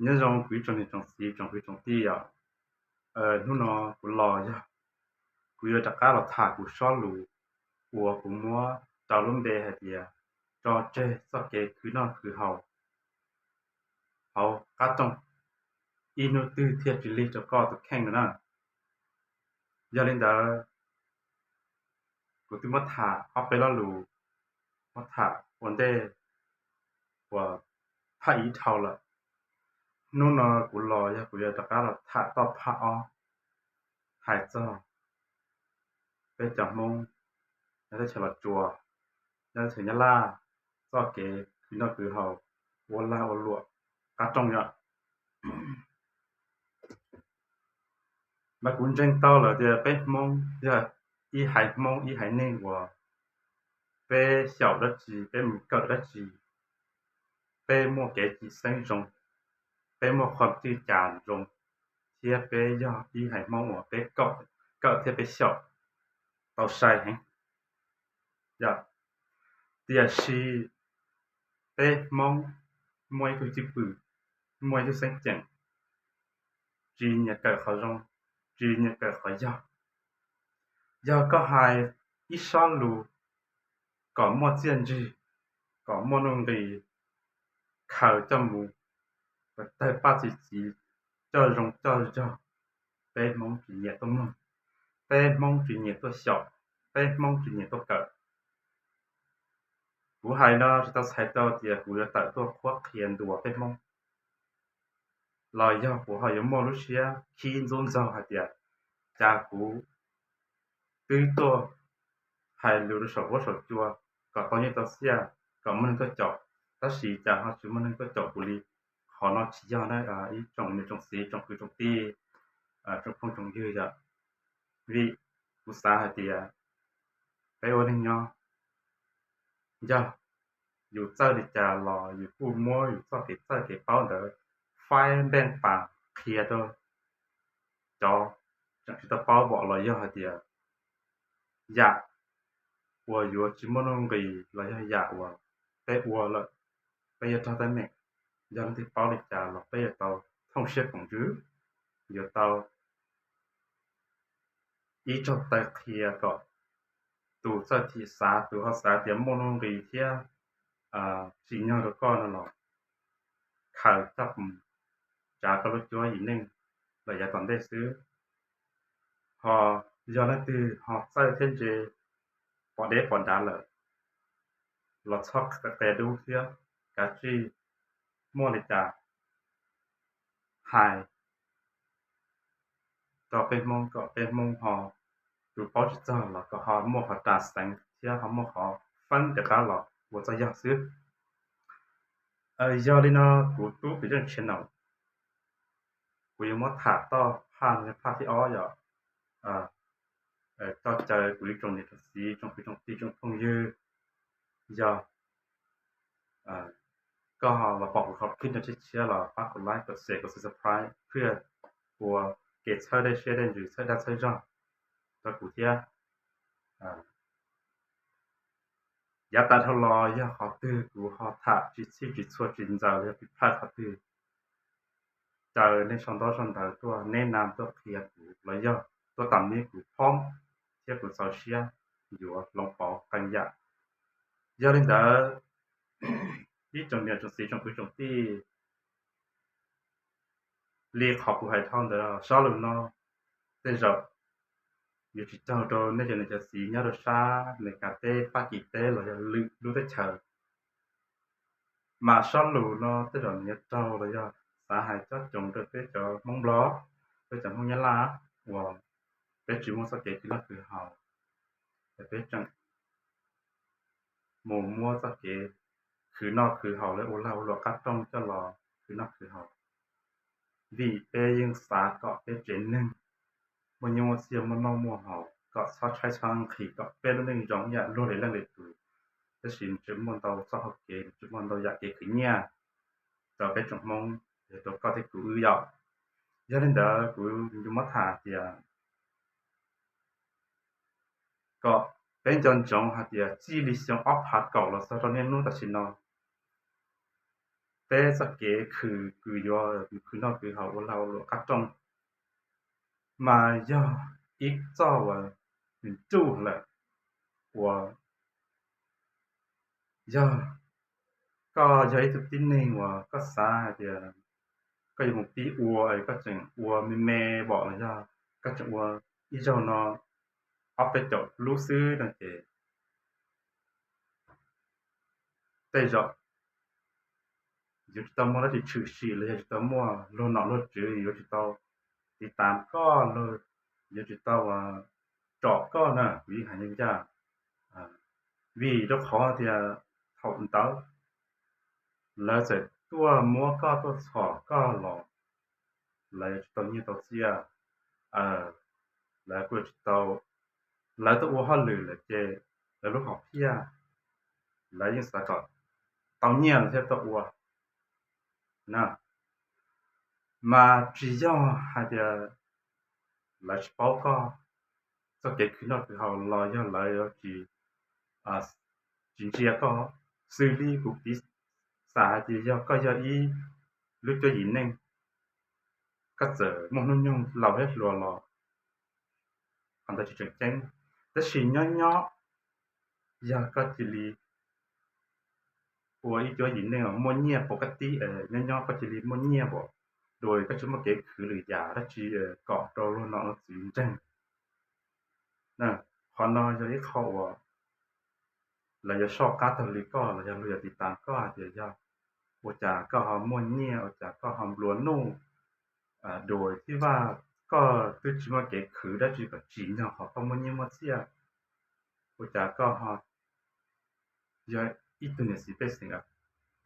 Nyob zoo kuv ib tsoom niam tsoom txiv tsoom kwv tsoom tij os. Hnub no kuv los yog kuv yuav rov qab los tham kuv sob lus uas kuv muab rau lub npe hais tias tso tseg txoj kev khwv noj khwv haus hauv qab rooj, ib hnub twg thiaj tsis lig rau koj tus kheej no na. Yog li ntawd, kuv twb muab tham ob peb lo lus, muab tham ua ntej uas phaj ib dhau lawm. Hnub no kuv los yog kuv yuav rov qab los tham toj phaj ob, hais txog peb cov Hmoob nyob teb chaws Los Tsuas, nyob teb chaws Nyab Laj, txoj kev khwv noj khwv haus, ua lag ua luam qab rooj yom. Mas kuv ntseeg tau lawm tias peb Hmoob yog ib haiv Hmoob ib haiv neeg uas peb xyaum dab tsi, peb mus kawm dab tsi, peb muaj kev cim xeeb zoo, peb muaj qhov twj cas zoo, thiab peb yog ib haiv Hmoob uas peb kawm thiab peb xyaum tau sai heev. Tiam sis peb Hmoob muaj ib tug cwj pwm, muaj ib tug xeeb ceem, tsis nyiam kawm qhov zoo, tsis nyiam kawm qhov yog. Yog koj hais ib sob lus kom muaj txiaj ntsig, kom muaj nuj nqis, khaws coj mus tawg paj txi txiv, coj zoo coj zog, peb Hmoob tsis nyiam tuaj mloog, peb Hmoob tsis nyiam tuaj xyaum, peb Hmoob tsis nyiam tuaj kawm. Kuv hais no tsis tau txhais tau tias kuv yuav tawm tuaj qhuab qhia ntuas peb Hmoob, los yog kuv ho yuav muaj lub siab khib ntxub ntxaug hais tias cas kuv twb tuaj hais lus rau saum huab saum cua kom tau nyiaj tau txiaj, kom muaj neeg tuaj caum, tab sis cas ho tsis muaj neeg tuaj caum kuv li. Qhov no tsis yog na ib tsoom niam tsoom txiv tsoom kwv tsoom tij, tsoom phooj tsoom ywg yom. Vim kuv xav hais tias peb ua neeg nyob, yog yus txawj li cas los yus kuj muab yus txoj kev txawj kev paub ntawd faib npeej pas qhia rau cov tseem tsis tau paub vom los yog hais tias yam uas yuav tsis muaj nuj nqis los yog yam uas peb ua lawm peb yuav raug teeb meem, yog leej twg paub li cas los peb yuav tau thooj siab koom ntsws, yuav tau ib zaug taw qhia kom tus txawj chim xav, tus ho xav tias muaj nuj nqis thiab tsim nyog rau koj no los khaws coj mus tsav koj lub cuab yim neej lawm yav tom ntej xwb. Ho yog leej twg ho txawj thiab ntse pom deb pom dav lawm los txhob qia dub thiab, kav tsij muaj li cas hais rau peb Hmoob kom peb Hmoob ho, tus paub tsis txog los kom ho muaj qhov ras xeev thiab ho muaj qhov feeb rov qab los ua txoj yog xwb. Yog li no kuv tub kwv yeej tshia naum, kuv yuav muab tham toj phaj no, phaj thib ob yom. Coj caw kuv ib tsoom niam tsoom txiv tsoom kwv tsoom tij tsoom phooj ywg, yog koj los pom kuv qhov clip no tshiab tshiab los pab kuv like, kuv share, kuv subscribe thiab ua kev txhawb dej siab dej ntsws txhawb dag txhawb zog rau kuv thiab. Yav tas dhau los yog qhov twg kuv ho tham tsis txhij tsis txhua tsis ntxaws los yog pib plhaw qhov twg, caw nej sau ntaub sau ntawv tuaj neb na tuaj qhia kuv los yog tuaj tam nib kuv phoob thiab kuv txaus siab yuav hloov pauv qee yam. Yog li ntawd, ib tsoom niam tsoom txiv tsoom kwv tsoom tij, li qhov kuv hais dhau ntawd, sob lus no tej zaum yuav tsis raug rau nej cov niam cov txiv nyob rau sab Amelikas teb, Fab Kis teb los yog lwm lub teb chaws. Mas sob lus no tej zaum nws yuav raug los yog xav hais cob coov rau peb cov Hmoob Nplog, peb cov Hmoob Nyab Laj uas peb tsis muaj txoj kev khwv noj khwv haus, es peb tseem mus muab txoj kev khwv noj khwv haus lawv ua lag ua luam qab rooj coj los khwv noj khwv haus. Vim peb yeej xav kom peb tsev neeg muaj nyiaj muaj txiag, muaj noj muaj haus, kom txhob tshaib txhob nqhis, kom peb lub neej zoo ib yam luag li leej li tus. Tab sis nws tsis muaj ntau txoj hau kev, nws tsis muaj ntau yam kev khwv nyiaj rau peb tsoom Hmoob, yog rau koj thiab kuv wb yom. Yog li ntawd kuv yuav muab tham tias kom peb nco ntsoov hais tias txij li xyoo ob phav kaum los txog rau niaj hnub tam sim no, peb txoj kev khwv, khwv yuav khwv noj khwv haus ua lag ua luam qab rooj, mas yog ib txoj uas nws ruj lawm, uas yog koj yog ib tug tib neeg uas koj xav hais tias koj yuav mus pib ua, koj tseem ua me me npaum los yog koj tseem ua ib zaug no ob peb caum lub xwb no ces tej zaum yuav tsis tau muaj dab tsi tshwm sim los yog tsis tau muaj luag nom luag tswv yuav tsis tau tiv tas koj los yuav tsis tau tsom koj na, kuv yeej hais ncaj ncaj. Vim rau qhov tias thaum ntawd lawv txawm tuaj muab koj tuaj txhom koj los lawv yuav tsis tau nyiaj tau txiaj, lawv kuj yuav tsis tau, lawv tuaj ua hauj lwm lawm ces lawv lub hom phiaj lawv yeej xav kom tau nyiaj lawm thiaj tuaj ua na. Mas tsis yog hais tias lawv tsis paub koj txoj kev khwv noj khwv haus los yog lawv tsis, tsis ntsia koj, xws li kuv piv xam hais tias yog koj yog ib lub cuab yim neej, koj txawm muaj hnub nyoog laus thiab hluas los qhov ntawd tsis tseem ceeb, tab sis nyob nyob yog koj cia li ua ib cuab yim neej muaj nyiaj pov kab tib, nyob nyob koj cia li muaj nyiaj pov, dua koj tsis muaj kev khwv lwm yam dab tsi kom rau luag nom luag tswv ntseeg. Qhov no yog ib qho uas lawv yuav soj qab taug li koj los yog luag yuav tiv tas koj hais tias yog ua cas koj ho muaj nyiaj, ua cas koj ho nplua nuj, dua tib vaj, koj twb tsis muaj kev khwv dab tsi kom tsim nyog qhov koj muaj nyiaj muaj txiaj, ua cas koj ho yog ib tug niam txiv pej xeem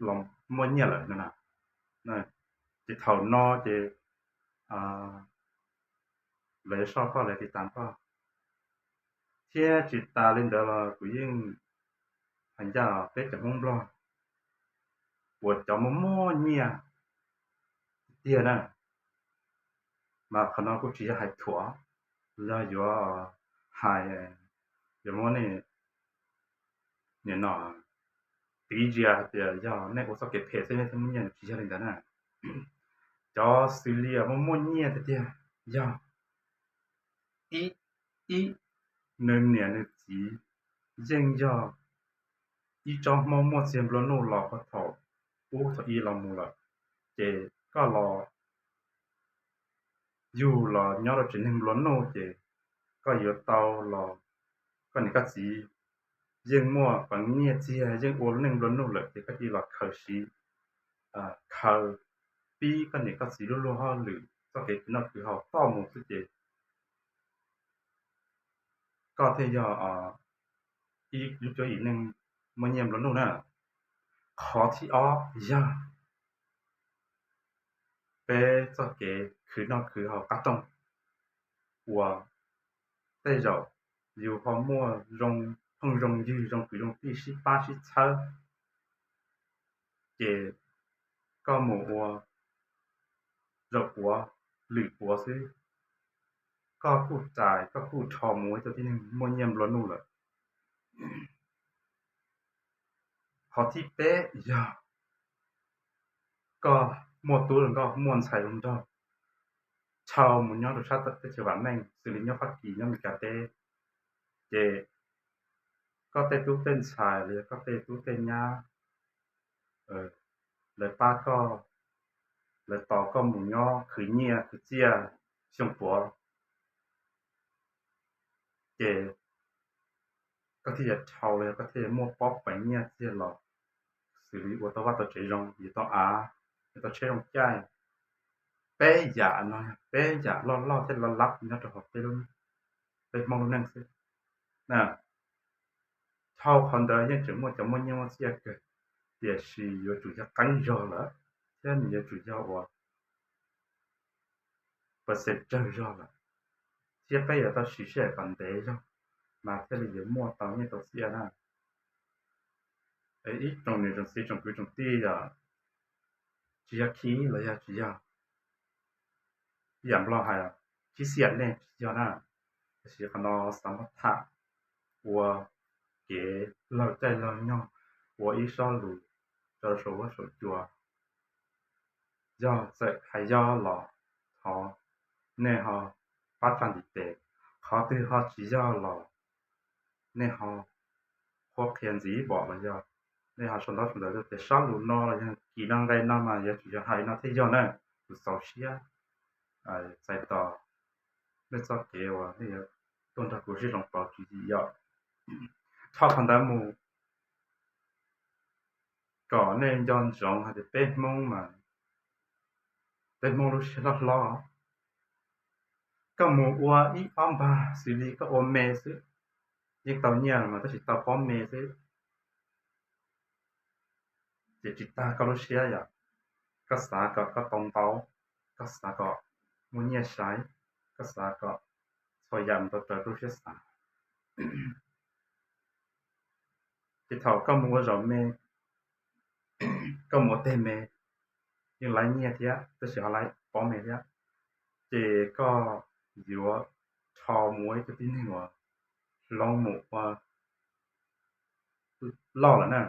los muaj nyiaj lawm no na. Ces thaum no ces lawv yuav soj koj, lawv tiv tas koj. Thiab tsis tas li ntawd los kuv yeej hais ncaj peb cov Hmoob Nplog uas cov muaj muaj nyiaj tiag na, mas qhov no kuj tsis yog hais thuam, yog yuav hais, yuav muab nej nim no tiv zias hais tias yog nej ua txoj kev phem xwb nej thiaj muaj nyiaj, tsis yog li ntawd na. Cov xws li muaj muaj nyiaj tiag tiag yog ib, ib, nws niam nws txiv yeej yog ib tsob Hmoob muaj txiag nplua nuj los puag thaum ub thaum ub los mus lawm, ces koj los yug los nyob rau tsev neeg nplua nuj ces koj yuav tau los koj niam koj txiv yeej muaj peev nyiaj txiag, yeej ua lub neej nplua nuj lawm ces koj cia li los khaws siv, khaws pib koj niam koj txiv lub luag hauj lwm txoj kev khwv noj khwv haus toj mus xwb ces koj thiaj yog ib lub cuab yim neej muaj nyiaj nplua nuj na. Qhov thib ob yog peb txoj kev khwv noj khwv haus qab rooj uas tej zaum yus ho muaj zoo phooj zoo ywg zoo kwv zoo tij sib pab sib txhawb, ces koj mus ua zaum puav lwm puav xwb, koj kuj rais koj kuj rho mus ua ib tug tib neeg muaj nyiaj nplua nuj lawm. Qhov thib peb yog koj muaj tub zoo nkauj muaj ntxhais zoo nraug, tshau mus nyob rau sab teb chaws vam meej xws li nyob Fab Kis nyob Meskas teb, ces koj tej tub tej ntxhais los yog koj tej tub tej nyab lawv pab koj, lawv tos koj mus nyob khwv nyiaj khwv txiaj xyoo puav, ces koj thiaj yuav dhau los yog koj thiaj yuav muaj pob peev nyiaj txiag los xws li ua tau vaj tau tsev zoo, yuav tau av, yuav tau tsheb zoo caij. Peb yam no yog peb yam loj loj thiab lab lab nyob rau hauv peb, peb Hmoob lub neej xwb. Dhau qhov ntawd yeej tseem muaj cov muaj nyiaj muaj txiaj kawg, tiam sis yuav tsum yog qeeb zog lawm, thiab nws yuav tsum yog uas percent tsawg zog lawm, thiab peb yuav tau siv sij hawm kom ntev zog mas thiaj li yuav muaj tau nyiaj tau txiaj na. Ib tsoom niam tsoom txiv tsoom kwv tsoom tij yog tsis yog khib los yog tsis yog, ib yam Nplog hais khib xiam nej tsis yog na, tiam sis qhov no xav muab tham ua kev laug caij laug nyoog, ua ib sob lus rau saum huab saum cua, Yog txawm hais yog los thov nej ho pab tsa ntiv tes, qhov twg ho tsis yog los nej ho qhuab qhia ntxiv pom los yog nej ho sau ntaub sau ntawv tuaj tias sab lus no los yog kis no nqe no mas yuav tsum yog hais no thiaj yog na. Kuv txaus siab txais tos nej txoj kev uas nej yuav tuaj nrog kuv sib hloov pauv tswv yim yom. Tso qhov ntawd mus kom nej nco ntsoov hais tias peb Hmoob mas, peb Hmoob lub siab hlob hlob. Koj mus ua ib ob npag xws li koj ua me xwb, yeej tau nyiaj mas tab sis tau pob me xwb, ces tsis tag koj lub siab yom. Koj xav kom koj tau ntau, koj xav kom muaj nyiaj sai, koj xav kom txhua yam mus tau raws koj lub siab xav. Ces thaum koj mus ua zaum me, koj mus ua teg me, yeej laib nyiaj thiab tab sis ho laib pob me thiab. Ces koj yuav rho mus ua ib tug tib neeg uas hloov mus ua loj lawm na,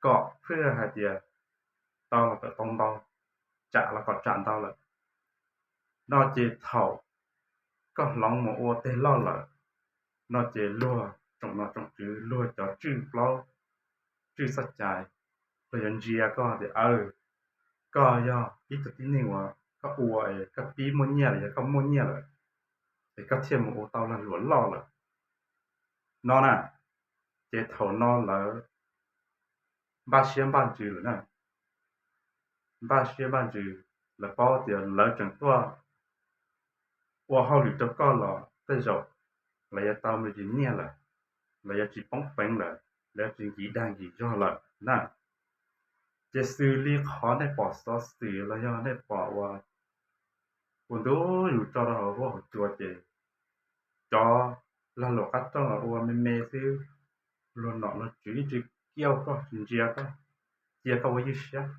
kom phwj hais tias tau los kom tau ntau, tsam los kom tsam ntau lawm no ces thaum koj hloov mus ua teg loj lawm no ces luag tsoom nom tsoom tswv, luag cov tswj plaub tswj txoj cai, luag yuav ntsia koj tias aw, koj yog ib tug tib neeg uas koj ua es koj pib muaj nyiaj los yog koj muaj nyiaj lawm es koj thiaj mus ua tau lag luam loj lawm no na. Ces thaum no lawv npaj siab npaj ntsws lawm na, npaj siab npaj ntsws, lawv paub tias lawv tseem tuaj ua hauj lwm rau koj los tej zaum lawv yuav tau me ntsis nyiaj lawm, lawv yuav tsis poob peev lawm, lawv yuav tsis nkiv dag nkiv zog lawm na. Ces xws li qhov nej pom xov xwm los yog nej pom ua, ua ntu zus tso rau hauv huab hauv cua ces cov lag luam qab rooj los ua me me xwb, luag nom luag tswv yeej tsis kiaj koj tsis ntsia koj, cia koj ua ywj siab.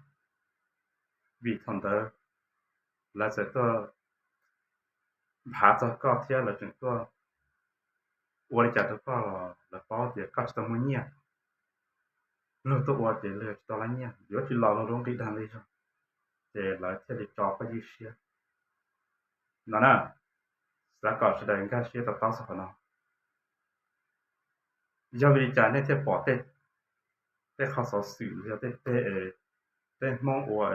Vim thaum ntawd lawv txawm tuaj nphav txog koj thiab lawv tseem tuaj ua li cas rau koj los lawv paub tias koj tsis tau muaj nyiaj. Luag tuaj ua ces luag tsis tau laib nyiaj, yuav tsis los luag lub nqi dag li zog, ces lawv thiaj li tso koj ywj siab no na. Xav kom sawv daws nkag siab to taub txog qhov no. Yog vim li cas nej thiaj pom tej qhov xov xwm yog tej teg, tej Hmoob ua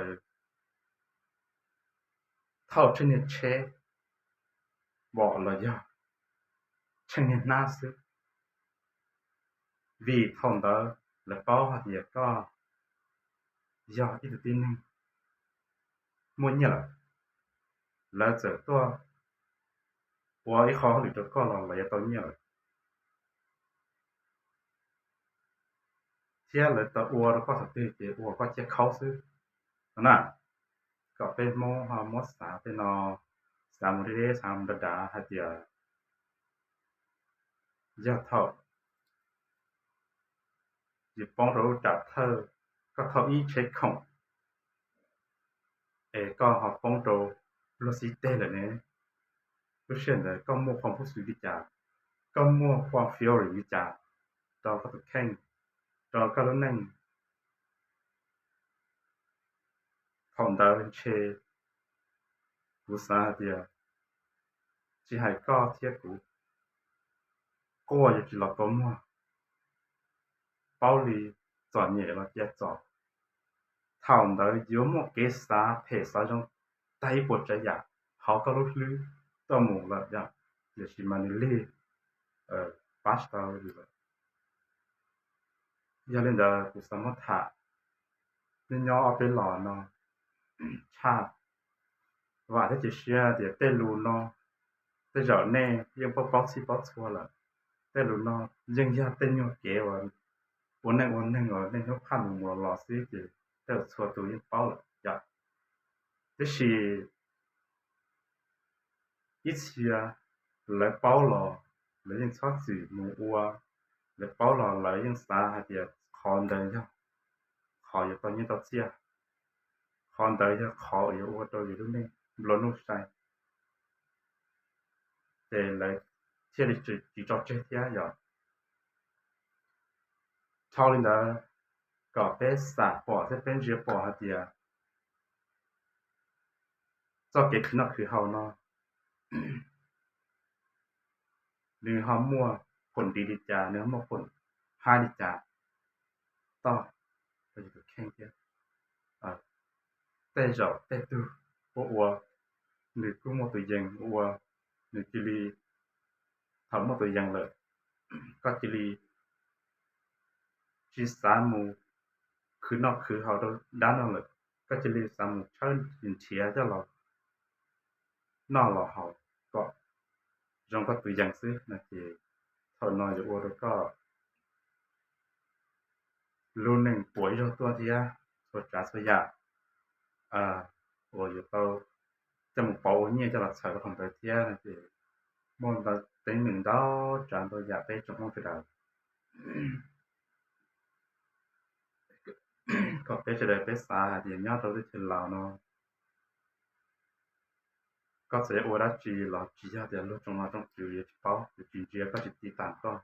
thauj tsheb niag tsheb npom los yog tsheej niag hnab xwb? Vim thaum ntawd lawv paub hais tias koj yog ib tug tib neeg muaj nyiaj lawm, lawv txawm tuaj ua ib qho hauj lwm rau koj los lawv yuav tau nyiaj lawm, thiab lawv tau ua rau koj thaum twg ces ua koj ciaj khaub xwb no na. Kom peb Hmoob ho muab xav tej no, xav mus deb deb, xav mus dav dav hais tias yog thaum yus poob rau lub tsam thawj, koj thauj ib tsheb khoom es koj ho poob rau luag xib teg lawm ne, lub sij hawm ntawd koj muaj qhov nphuj xwm li cas, koj muaj qhov fury li cas rau koj tus kheej, rau koj lub neej? Thaum ntawd ntshe kuv xav hais tias tsis hais koj thiab kuv, quaj yuav tsis los kua muag, paub li txom nyem los cia txom. Thaum ntawd yuav muaj kev xav phem xav zoo tag ib puas tsav yam hauv koj lub hlwb tuaj mus lawm, tiam sis mas nws lig pab tsis tau yus lawm. Yog li ntawd kuv xav muab tham nyob nyob ob peb los no tshaj, vam thiab cia siab tias tej lus no tej zaum nej yeej paub paub txhij paub txhua lawm. Tej lus no yeej yog tej nyuag kev uas ua neej ua neeg uas nej hnub qhaj mus mus los los xwb ces tej zaum txhua tus yeej paub lawm yom. Tiam sis ib txhia lawv paub los lawv yeej txhob txwm mus ua, lawv paub los lawv yeej xav hais tias qhov ntawd yog qhov yuav tau nyiaj tau txiaj, qhov ntawd yog qhov uas yuav ua rau yus lub neej nplua nuj sai, ces lawv thiaj li tsis tso tseg thiab yom. Dhau li ntawd, kom peb xam pom thiab peb ntsia pom hais tias txoj kev khwv noj khwv haus no nws ho muaj phoom dim li cas, nws ho muaj phoom haib li cas toj rau yus tus kheej thiab. Tej zaum tej tug ua ua nws kuj muaj tus yees ua, nws cia li, thaum muaj tus yees lawm, koj cia li tsis xav mus khwv noj khwv haus rau dab no lawm, koj cia li xav mus tshawb nrhiav coj los noj los haus kom zoo koj tus yees xwb no ces thaum no yuav ua rau koj lub neej puas ib zaug tuaj thiab txhua tsav txhua yam uas yuav tau coj mus pauv ua nyiaj coj los txhawm rau qhov ntawd thiab no ces muaj teeb meem ntau tsav ntau yam peb tsoom Hmoob sawv daws kom peb sawv daws peb xav hais tias nyob rau teb chaws Laus no koj txawm yuav ua dab tsi los tsis yog tias luag tsoom nom tsoom tswv yuav tsis paub, yuav tsis ntsia koj, tsis ti tas koj.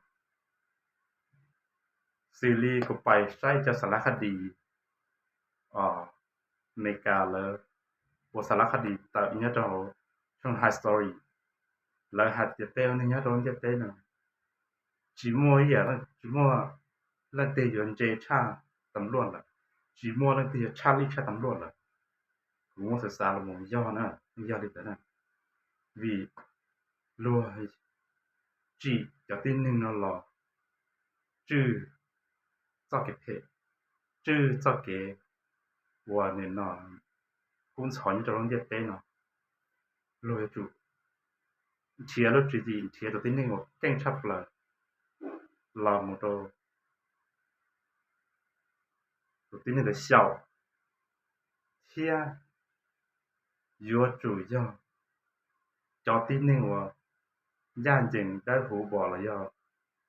Xws li kuv pais saib cov xas lab khab dis, Amelikas lawv ua xas lab khab dis tawm nyob rau hauv tshooj High Story, lawv hais tias peb ua neeg nyob rau lub ntiaj teb no tsis muaj ib yam, tsis muaj leej twg yuav ntse tshaj tam luaj lawm, tsis muaj leej twg yuav tshaj lij tshaj tam luaj lawm. Kuv muab xav xav los mus yog na, yog li ntawd na, vim luag tsim cov tib neeg no los tswj txoj kev phem, tswj txoj kev uas nim no kub ntxhov nyob rau lub ntiaj teb no. Luag yuav tsum nrhiav lub tswv yim nrhiav tus tib neeg uas keej tshaj plaws los mus rau tus tib neeg ntawd xyaum, thiab yuav tsum yog cov tib neeg uas ncaj ncees dawb huv npaum los yog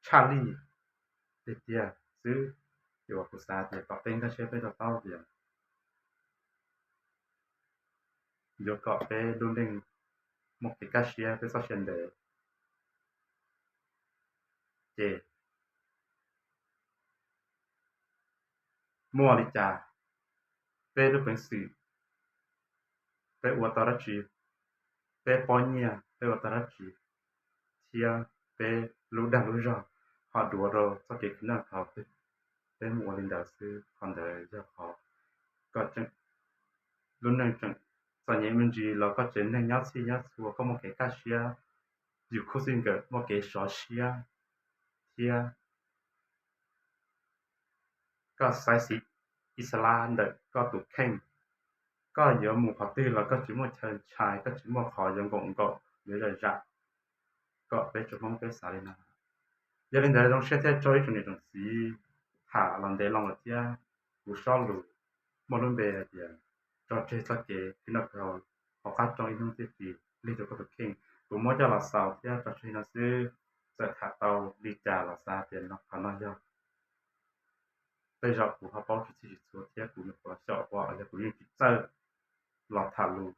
tshaj lij tiag tiag xwb. Ces uas kuv xav tias kom peb nkag siab peb to taub tias yuav kom peb lub neej muaj kev kaj siab, peb txoj sia ntev, ces muaj li cas, peb lub peev xwm, peb ua tau dab tsi, peb pob nyiaj peb ua tau dab tsi, thiab peb lub dag lub zog ho duav rau txoj kev khwv noj khwv haus twg, peb mus ua li ntawd xwb. Qhov ntawd yog qhov koj tseem, lub neej tseem txom nyem me ntsis los koj tsev neeg nyob txhij nyob txhua, koj muaj kev kaj siab, yus khub xij nkawm muaj kev sov siab, thiab koj xaiv xiv Ixalab ntawm koj tus kheej, koj yuav mus qhov twg los koj tsis muaj chaw ntshai, koj tsis muaj qhov yuav nkaum nkaum yuav zam zam. Kom peb tsoom Hmoob peb xav li no. Yog li ntawd zoo siab thiab tsaug ib tsoom niam tsoom txiv tham los ntev loo lawm thiab kuv sob lus muaj lub npe hais tias tso tseg txoj kev khwv noj khwv haus hauv qab rooj ib hnub tib si, lig rau koj tus kheej. Kuv muab coj los xaus thiab tso tseg no xwb, txawm tham tau li cas los xav tias qhov no yog tej zaum kuv ho paub tsis txhij tsis txhua thiab kuv nyuam qhuav xyaum ua los yog kuv yeej tsis txawj los tham lus,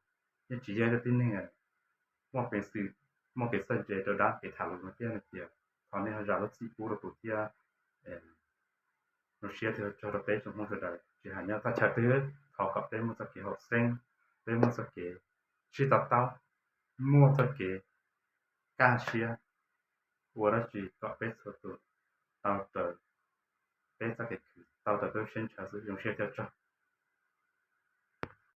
yeej tsis yog ib tug tib neeg muaj peev xwm, muaj kev txawj ntse rau dab kev tham lus no thiab no tias thov nej ho zam lub txim pub rau kuv thiab. Zoo siab thiab tsaug rau peb tsoom Hmoob sawv daws, tsis hais nyob thaj chaw twg, thov kom peb muaj txoj kev haum xeeb, peb muaj txoj kev sib to taub, muaj txoj kev kaj siab, ua dab tsi kom peb txhua tus tau raws peb txoj kev khwv, tau raws peb lub siab ntshaw xwb. Zoo siab thiab tsaug.